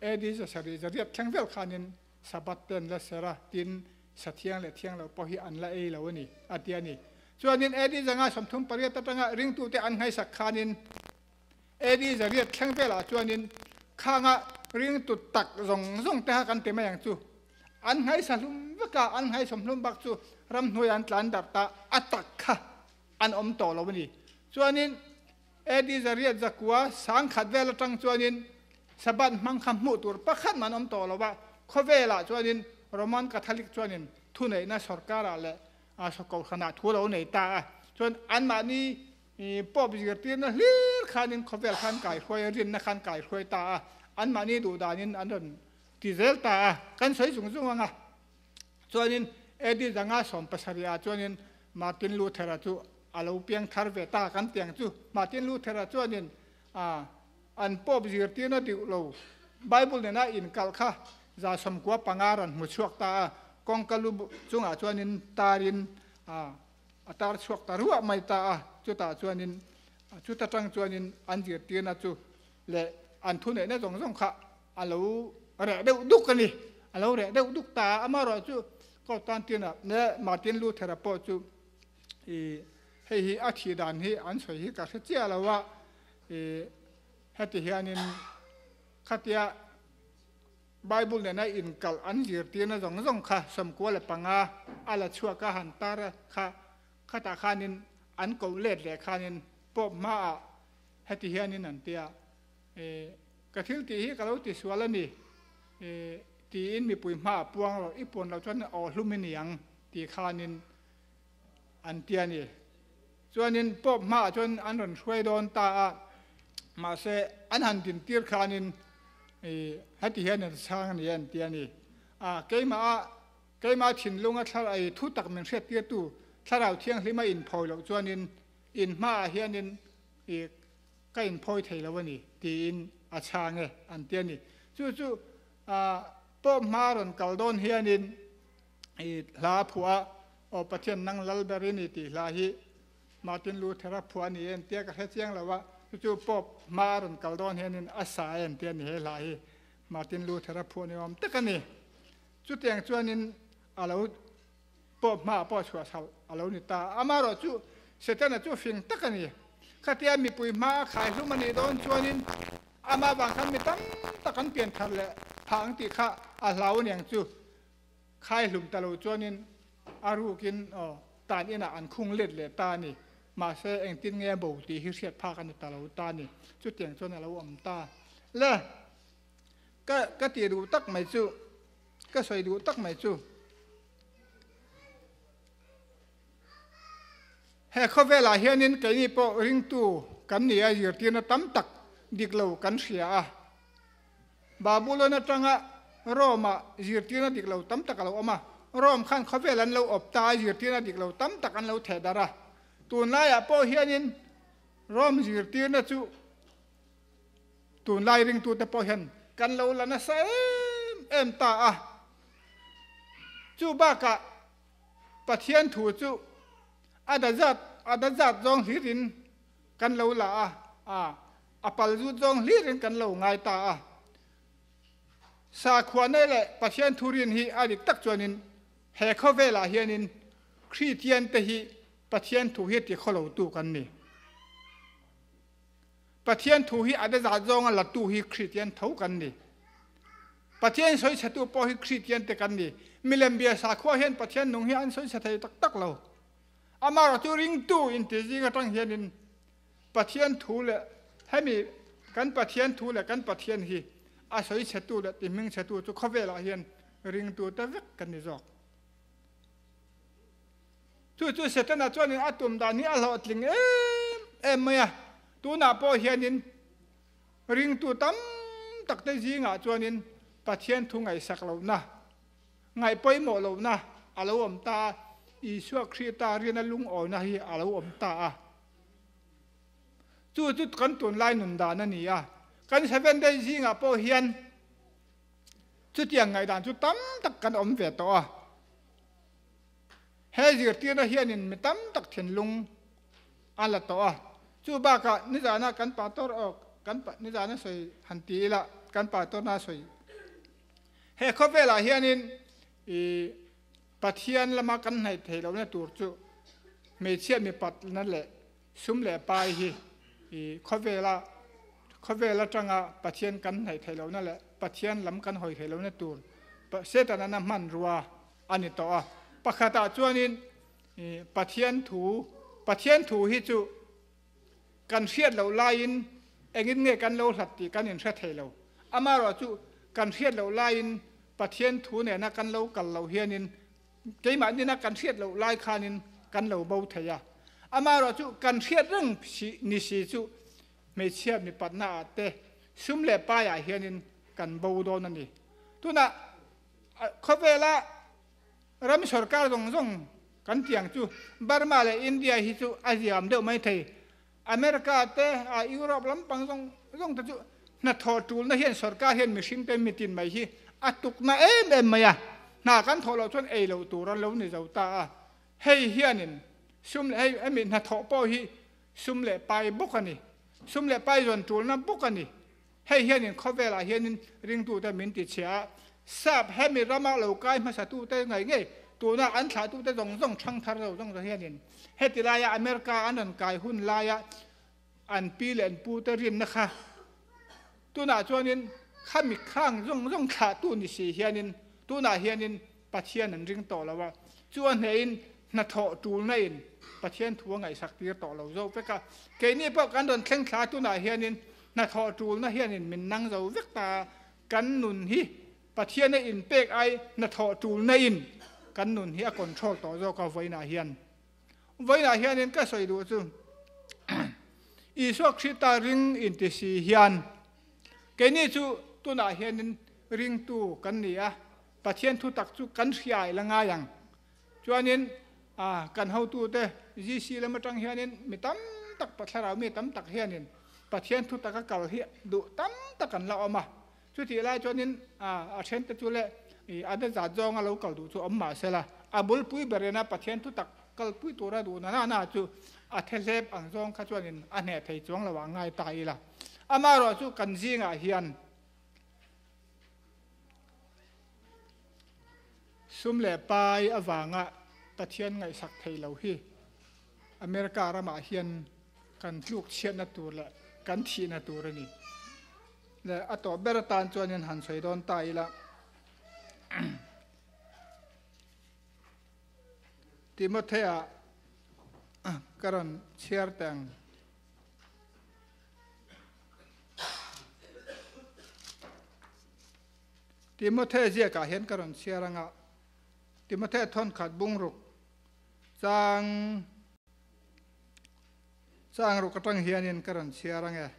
AD zasarih zariat thleng vel khanin Sabbath te an la ser a, tin sa thiang leh thiang lo pawh hi an la ei lo a ni, a ti a ni. Chuanin AD 538 atanga ringtute an ngaihsak khanin AD 800 thleng velah chuanin khanga ringtu tak zawng zawng te kha kan ti mai ang chu. An nghaisa hlum vek a, an nghaisawm hlum bak chu ramhnuaiah an tlan darh ta, a tak kha an awm tawh lo a ni. Chuanin AD 809 sangkhat vel atang chuanin Sabbath hmang kha hmuh tur pakhat mah an awm tawh lo a, khawvelah chuanin Roman Catholic chuanin thuneihna sorkarah leh kohhranah thu lo nei ta a, chuan anmahni Pope zirtirna hlir khanin khawvel khan kaihruai a, rinna khan kaihruai ta a, anmahni duhdanin an rawn ti zel ta a, kan sawi zung zung ang a. Chuanin AD 570 ah chuanin Martin Luther-a chu a lo piang thar ve ta kan ti ang chu. Martin Luther-a chuanin an Pope zirtirna deuh lo Bible nena inkalh kha 95 rawn hmu chhuak ta a, kawngka lu chungah chuanin tarin a tar chhuak ta ruah mai ta a, chutah chuanin chuta tang chuanin an zirtirna chu leh an thuneihna zawng zawng kha a lo reh deuh duk a ni. A lo reh deuh duk ta a, amaherawh chu Constantine-a leh Martin Luther-a pawh chu i hei hi a thih dan hi an sawi hi ka hre chiah lo a, i heti hianin khatia Bible nena inkalh an zirtirna zawng zawng kha 95 a la chhuak a han tar kha khatah khanin an koh let leh khanin Pope hmaah heti hianin an ti a, Ka thil tih hi ka lo ti sual a ni, tiin mipui hmaah puang rawh, i puan loh chuan aw hlum i ni ang tih khanin an ti a ni. Chuanin Pope hmaah chuan an rawn hruai dawn ta a, mahse an han dintir khanin heti hian an chhang a ni an ti a ni. Keimah keimah thinlunga thlarau thu tak min hriattirtu. Thlarau Thianghlima inphawi loh chuanin in hmaah hianin i ka inphawi thei lo a ni tiin a chhang e an ti a ni. Chu chu Pope hma rawn kal dawn hianin i hla a phuah a, Aw Pathian nang lal ber i ni tih hla hi Martin Luther-a phuah a ni e an tia ka hre chiang lo a, chu chu Pope hma a rawn kal dawn hianin a sa e an ti a ni he hla hi Martin Luther-a phuah ni awm tak a ni. Chutiang chuanin a lo Pope hmaah pawh chhuah chhoh a lo ni ta. Amaherawh chu Setana chu fing tak a ni. Khatia mipui hma a khai hlum a nih dawn chuanin amah vang khan mi tam tak an pian thar leh phah ang tih kha a hlau aniang chu. Khai hlum ta lo chuanin a rukin aw tan inah an khung let leh ta a ni. Mahse engtin nge a bo tih hi hriat phak a ni ta lo ta a ni. Chutiang chuan a lo awm ta. Le ka ka tih duh tak mai chu ka sawi duh tak mai chu He khawvelah hianin keini pawh ringtu kan ni a, zirtirna tam tak dik lo kan hria a. Babulon atanga Rome-ah zirtirna dik lo tam tak a lo awm a. Rome khan khawvel an lo awp ta a, zirtirna dik lo tam tak an lo theh darh a. Tunlaiah pawh hianin Rome zirtirna chu Tunlai ringtute pawh hian kan lo la nasa em em ta a. Chu bakah Pathian thu chu a dazat a dazat zawng hlirin kan lo la a, a a pal zut zawng hlirin kan lo ngai ta a. Sakhuana leh Pathian thu rin hi a dik tak chuanin he khawvelah hianin Kristiante hi Pathian thu hi ti khawlotu kan ni. Pathian thu hi a dazat zawnga latu hi Kristian tho kan ni. Pathian sawichhetu pawh hi Kristian te kan ni. Milem bia sakhua hian Pathian nung hi an sawichhe thei tak tak lo. Amaherawhchu ringtu inti zing atang hianin Pathian thu leh hemi kan Pathian thu leh kan Pathian hi a sawichhetu leh tihmingchhetu chu khawvelah hian ringtu te vek kan ni zawk. Chu chu Setana chuanin a tum dan hi a hlawhtling em em mai a, tunah pawh hianin ringtu tam takte zingah chuanin Pathian thu ngaihsak lohna, ngaih pawimawh lohna a lo awm ta a, Isua Krista rina lungawina hi a lo awm ta a. Chu chu kan tunlai nun dan a ni a, kan Seventh Day zingah pawh hian chutiang ngaihdan chu tam tak kan awm ve tawh a. He zirtirna hianin mi tam tak thinlung a la tawh a, chu bakah nizana kan pastor aw kan nizana sawi han ti ila kan pastor na sawi he khawvelah hianin i Pathian lama kan hnaih theih lohna tur chu hmeichhia mipatna leh sum leh pai hi i khawvela khawvel atanga Pathian kan hnaih theih lohna leh Pathian lam kan hawi theih lohna tur Setana na hmanrua a ni tawh a. Pakhatah chuanin Pathian thu, Pathian thu hi chu kan hriat loh laiin engin nge kan lo hlat tih kan inhre thei lo. Amaherawh chu kan hriat loh laiin Pathian thu nena kan lo kal loh hianin keimah nina kan hriat loh lai khanin kan lo bo thei a. Amaherawh chu kan hriat reng ni si chu hmeichhia mipatna ah te sum leh paiah hianin kan bo dawn a ni. Tunah Khawvela ram sorkar zawng zawng kan tih ang chu Burma leh India hi chu a ziam deuh mai thei. America te, Europe lampang zawng zawng te chu hnathawh tulna hian sorkar hian mihring te mitin mai hi a tukna em em mai a. Hna kan thawh loh chuan ei loh tur an lo ni zo ta a. Hei hianin sum leh hei hemi hnathawh pawh hi sum leh pai bawk a ni. Sum leh pai zawn tulna bawk a ni. Hei hianin khawvelah hianin ringtute min ti chhia a, sap hemi rama lo kai hmasatute ngei ngei tuna an thlahtute zawng zawng thang thar lo zawng zawng hianin heti laia America an rawn kai hun laia an pi leh an pute rinna kha tunah chuanin khami khang zawng zawng thlahtu ni si hianin tunah hianin Pathian an ring tawh lo a, chu a hnehin hnathawh tulna in Pathian thu a ngaihsak tir tawh lo zo vek a. Keini pawh kan rawn thleng thla tunah hianin hnathawh tulna hianin min nang zo vek ta a, kan nun hi Pathian a inpek ai hnathawh tulna in kan nun hi a control tawh zawk a vawiinah hian. Vawiinah hianin ka sawi duh chu Isua Krista ring inti si hian keini chu tunah hianin ringtu kan ni a, Pathian thu tak chu kan hria ila ngai ang. Chuanin A kan hotute GC lam atang hianin mi tam tak thlarau mi tam tak hianin Pathian thu taka kal hi duh tam tak an la awm a. Chutih lai chuanin a thente chu leh a de zat zawnga lo kal duh chu awm mah sela, a bulpui berina Pathian thu tak kalpui tura duh na na chu a thehlep ang zawng kha chuanin a hneh thei chuang lo ah ngai ta ila. Amaherawhchu kan zingah hian Sum leh pai avanga Pathian ngaihsak thei lo hi America ramah hian kan tluk chhiatna tur leh kan thihna tur a ni. Leh a tawp ber atan chuanin han sawi dawn ta ila. Timothea ka rawn chhiar teh ang. Timothea ziakah hian ka rawn chhiar anga, Timothea thawnkhat bungruk chang chang ruk atang hianin ka rawn chhiar ange.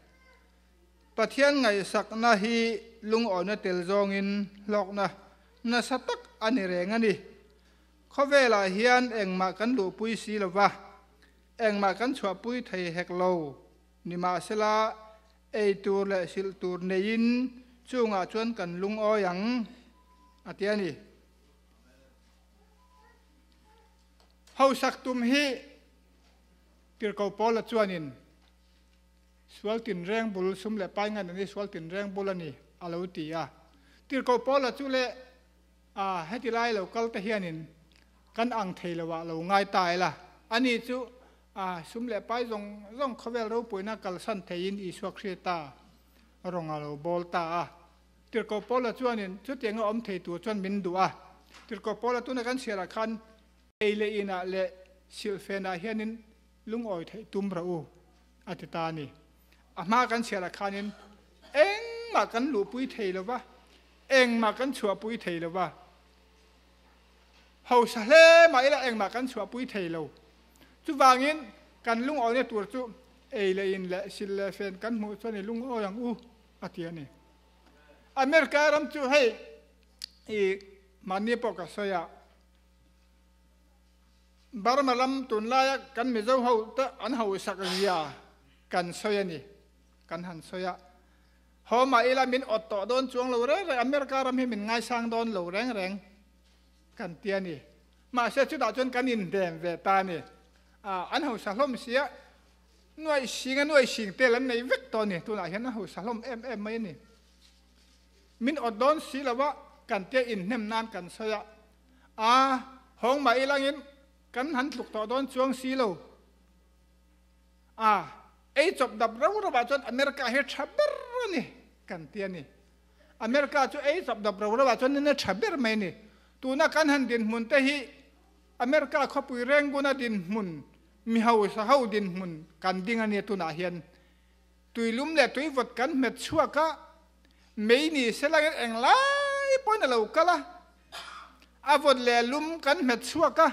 Pathian ngaihsakna hi lungawina tel zawngin hlawkna nasa tak a ni reng a ni. Khawvelah hian engmah kan luhpui si lova, engmah kan chhuahpui thei hek lo. Nimahsela, ei tur leh hrilh tur neiin chungah chuan kan lungawi ang, a ti a ni. Hausak tum hi Tirhkoh Paula chuanin sual tinreng bul, sum leh pai ngan a ni, sual tinreng bul a ni, a lo ti a. Tirhkoh Paula chu leh a heti lai lo kal te hianin kan ang thei lo ah lo ngai ta ila, ani chu A sum leh pai zawng zawng khawvel ropuina kalsan theiin Isua Krista rawng a lo bawl ta a. Tirhkoh Paula chuanin chutianga awm thei tur chuan min duh a. Tirhkoh Paula tuna kan chhiarah khan ei leh inah leh silhfenah hianin lungawi theih tum rawh u a ti ta a ni. A hma kan chhiarah khanin engmah kan luhpui thei lo va, engmah kan chhuahpui thei lo va. Hausa hle mah ila engmah kan chhuahpui thei lo. Chuvangin kan lungawina tur chu ei leh in leh sil leh fen kan hmuh chuan i lungawi ang u a ti a ni. America ram chu hei i mahni pawh ka sawi a, Burma lam tunlaia kan Mizo ho te an hausak zia kan sawi a ni, kan han sawi a. Haw mah ila min awt tawh dawn chuang lo reng reng, America ram hi min ngaisang dawn lo reng reng kan ti a ni. Mahse chutah chuan kan inhnem ve ta a ni. An hausa hlawm si a, nuaih sing a nuaih sing tel an nei vek tawh a ni. Tunah hian an hausa hlawm em em mai a ni. Min awt dawn si lo a, kan tia inhnem nan kan sawi a, a hawng mah ilangin kan han tluk tawh dawn chuang si lo. A, ei chawp dap rau rau ah chuan America hi tha ber a ni kan ti a ni. America chu ei chawp dap rau rau ah chuan a tha ber mai a ni. Tuna kan han dinhmun te hi America khawpui Rangoon-a dinhmun, mi hausa ho dinhmun kan ding a nia tunah hian. Tuilum leh tuivawt kan hmet chhuak a, mei ni se langin englai pawhin a lo kal a, a vawt leh lum kan hmet chhuak a,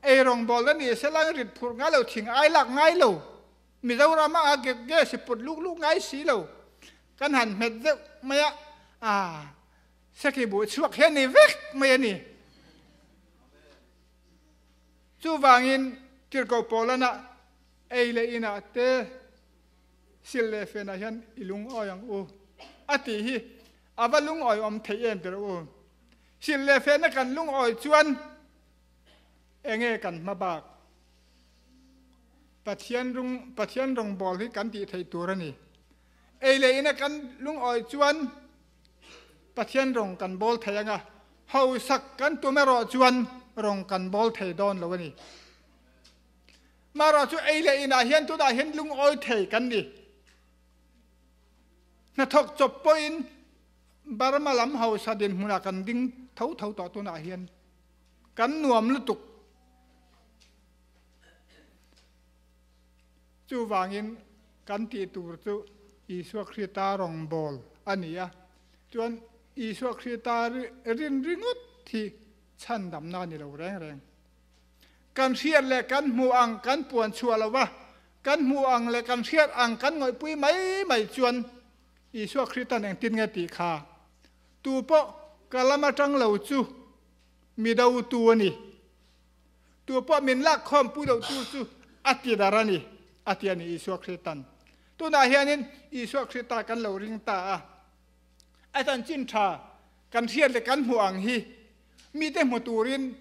Ei rawngbawlna ni se lang rit phurh ngai lo, thing ai lak ngai lo, Mizoram a gas i put luk luk ngai si lo, kan han hmet deuh mai a, aa seki buh chhuak hian ni vek mai a ni. Chuvangin Tirhkoh Paulana ei leh inah te sil leh fenah hian i lungawi ang u a tih hi a va lungawi awm theih em ber u. Sil leh fena kan lungawi chuan Enge kan hma bak? Pathian rung Pathian rawngbâwl hi kan tih theih tur a ni. Ei leh ina kan lungawi chuan Pathian rawng kan bâwl thei ang a, hausak kan tum erawh chuan rawng kan bâwl thei dâwn lo a ni. Marawh chu ei leh inah hian tunah hian lungawi thei kan ni. Hnathawk chawp pawhin Burma lam hausa dinhmunah kan ding tho tho tawh tunah hian. Kan nuam lutuk. Chuvangin kan tih tur chu Isua Krista rawngbâwl a ni a. Chuan Isua Krista rin ringawt hi chhandamna a ni lo reng reng. Kan hriat leh kan hmuh ang kan puan chhuah lo va, kan hmuh ang leh kan hriat ang kan ngawihpui mai mai chuan Isua Krista'n engtin nge tih kha Tu pawh ka lam atang lo chu mi do tu a ni. Tu pawh min lak khawm pui lo tu chu a ti dar a ni, a ti a ni Isua Krista'n. Tunah hianin Isua Krista kan lo ring ta a, a chanchin tha kan hriat leh kan hmuh ang hi mite hmu turin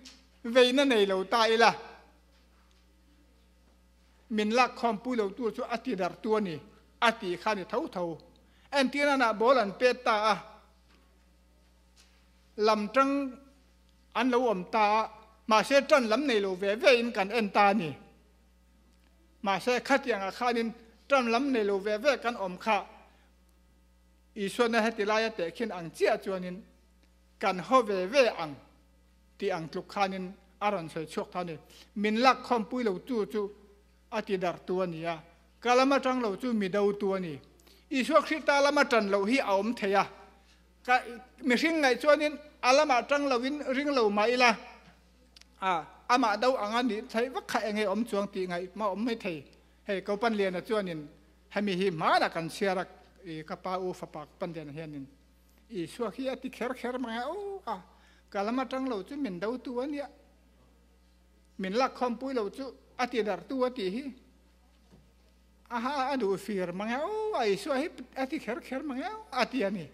veina nei lo ta ila, min lak khawm pui lo tu chu a ti dar tu a ni, a ti kha a ni tho tho. Entirnanah ball an pet ta a, lam tang an lo awm ta a, mahse tan lam nei lo ve ve in kan en ta a ni. Mahse khatiangah khanin tan lam nei lo ve ve kan awm kha Isuana heti laia tehkhin ang chiah chuanin kan haw ve ve ang tih ang tluk khanin a rawn sawi chhuak ta a ni. Min lak khawmpui lo tu chu a ti darh tu a ni a, ka lama tang lo chu mi do tu a ni. Isua Krista lama tan loh hi a awm thei a, Ka mihring ngaih chuanin a lamah tang loin ring lo mah ila, a amah do anga nih theih vak kha enge awm chuang tih ngaih mah awm mai thei. Hei Kopanliana chuanin hemi hi hmanah kan chhiar a, i ka pa u fapa Kopanliana hianin Isua hi a ti kher kher mang e aw a, ka lama tang lo chu min dotu a nia, min lakkhawmpui lo chu a ti darhtu a tih hi. Aha, a duh fir mang e aw, a Isua hi a ti kher kher mang e aw, a ti a ni.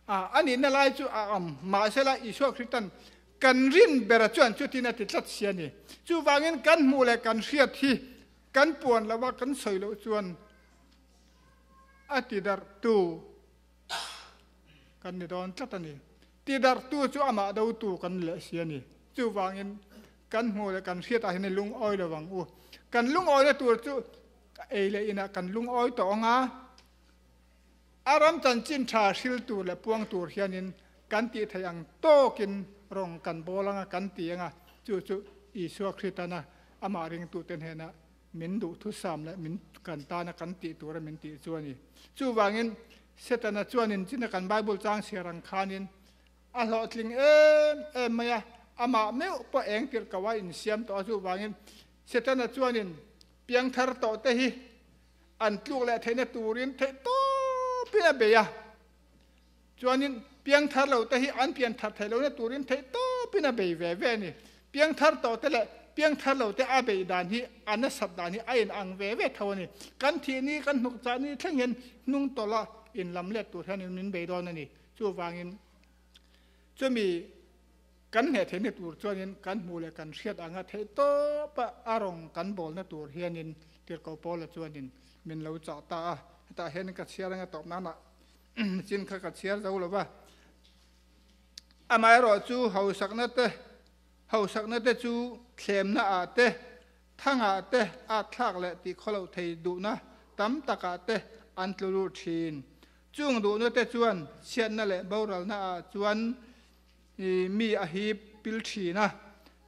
A, a nihna lai chu a awm, mahsela Isua Krista'n kan rin bera chuan chutin a ti tlat si a ni. Chuvangin kan hmuh leh kan hriat hi kan puan loha kan sawi loh chuan a ti darhtu kan ni dawn tlat a ni. Ti darhtu chu amah dotu kan ni leh si a ni. Chuvangin kan hmuh leh kan hriatah hian i lungawi lo ang u. Kan lungawina tur chu ei leh inah kan lungawi tawh ang a, a ram chanchin tha hril tur leh puang tur hianin kan tih theih ang tawkin rawng kan bawl ang a, kan ti ang a, chu chu Isua Kritana amah ringtute hnena min duhthusam leh min kan tana kan tih tura min tih chu a ni. Chuvangin Setana chuanin china kan Bible chang chhiar ang khanin a hlawhtling em em mai a, amah meuh pawh eng tirh ko a insiam tawh a, chuvangin Setana chuanin piangthar tawh te hi an tluk leh theihna turin theih tawpin a bei a, Chuanin piangthar lo te hi an pianthar theih lohna turin theih tawpin a bei ve ve a ni. Piangthar tawh te leh piangthar lo te a beih dan hi a nasat dan hi a inang ve ve tho a ni. Kan thih ni, kan hnuk chah ni thleng hian hnung tawlha inlam let tur hianin min bei dawn a ni. Chuvangin chumi kan hneh theihna tur chuanin kan hmuh leh kan hriat anga theih tawpa a rawng kan bawlna tur hianin Tirhkoh Paula chuanin min lo chah ta a. Hetah hianin ka chhiar anga tawp nanah Chin kha ka chhiar zo lo va. Amaherawh chu hausakna te, hausakna te chu thlemna ah te, thang ah te, at thlak leh tih khawloh thei duhna tam tak ah te an tlu lut thin. Chung duhna te chuan chhiatna leh boralna ah chuan mi a hip pil thin a.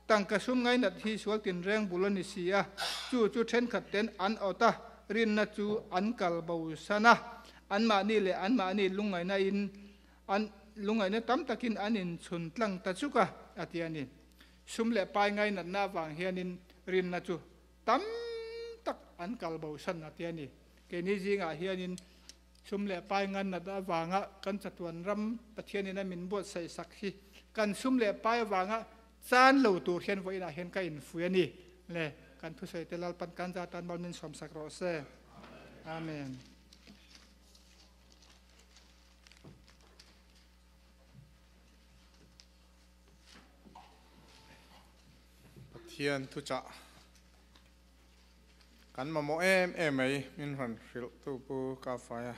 Tangka sum ngainat hi sual tinreng bul a ni si a, chu chu thenkhat ten an awt a, rinna chu an kal bo san a, anmahni leh anmahni lungngaihna in an lungngaihna tam takin an inchhun tlang ta chuk a, a ti a ni. Sum leh pai ngainatna avang hianin rinna chu tam tak an kal bo san a ti a ni. Keini zingah hianin Sum leh pai ngannat avanga kan chatuan ram Pathianin a min buatsaih sak hi kan sum leh pai avanga chan lo tur hian vawiinah hian ka infuih a ni. Le kan thusawi te Lalpan kan za tan mal min sawmsak rawh se. Amen. Pathian thuchah. Kan mamawh em em mai min rawn hrilh tu Pu Kafaia.